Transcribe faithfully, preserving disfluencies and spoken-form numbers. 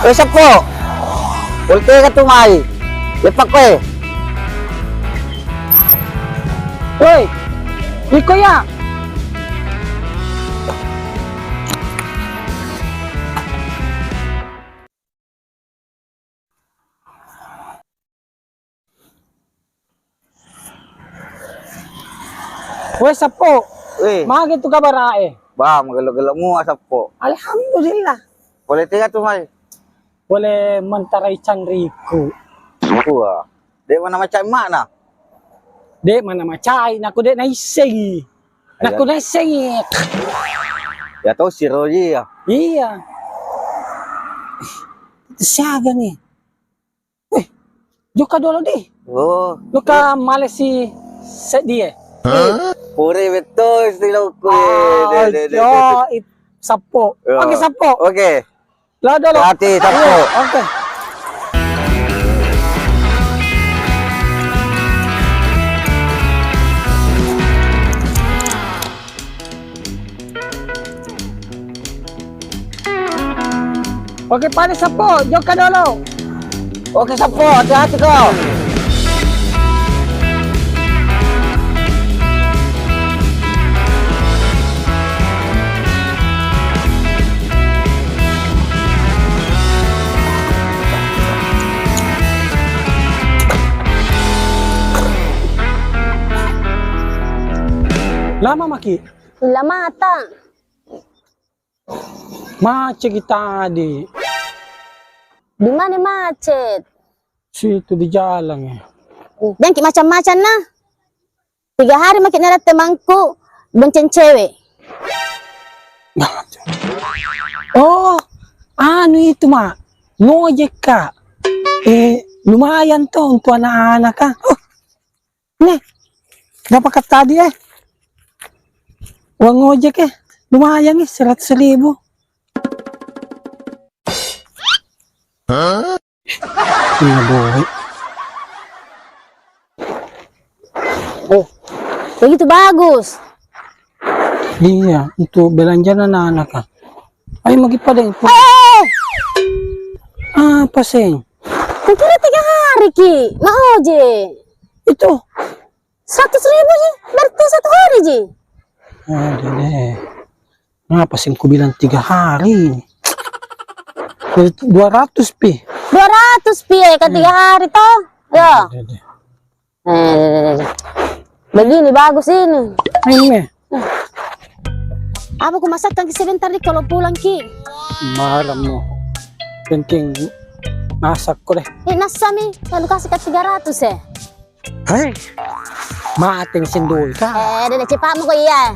Woi, Sappo! Pole teka tu mai. Leppa koe. Woi, iko ya. Weh, Sappo. Weh. Magi tu kabara'e? Bah, magello-gello mua, Sappo. Alhamdulillah. Pole teka tu mai? Pole mantarai canriku. Wah, de' mana macai ma'na? De' mana macai, naku de' naissengi. Naku naissengi. Ya tau siroji ya. Iya. Itu siaga nih? Weh, jokka dolo di. Oh. Jokka malesi seddi e. Pore betul istilahku. Ah, de, de, de, de, de. Sappo. Oke, Sappo. Oke. Lao dolo. Hati-hati, Sappo. Iya, oke. Oke, pale Sappo, jokka dolo. Oke, Sappo, hati-hati ko. Lama maki? Lamata. Macetki tadi. Di mana macet? Situ di jalan, eh. Dengki macam-macam nah. Tiga hari maki naratte mangku bonceng cewek. Oh, anu itu, Mak. Ngojek, Kak. Eh, lumayan tuh untuk anak-anak, Kak. Oh, nih, dapat tadi, eh. Uang ngojek, eh. Lumayan, eh, seratus ribu. Hah? Iya, boy. Oh, begitu bagus. Iya, untuk belanjana anak-anak, ah. Ayo, magi padeng. Eh! Apa, seng? Kukira tiga hari ki, na oje. Itu. Seratus ribu ji, berarti satu hari ji. Aduh deh. Ngapa seng kubilang tiga hari? Dua ratus pi. Dua ratus pi, eh, kan tiga hari toh? Ya. Deh, deh. Eh, begini bagus ini. Ini. Apa kumasakkan ki sebentar nih kalau pulang ki? Marah mo. Penting masak ko deh. Eh, nassami, kalau kasih ke tiga ratus eh. Hei, mate mesin doi ka. Eh, dede cepatmu ko iya.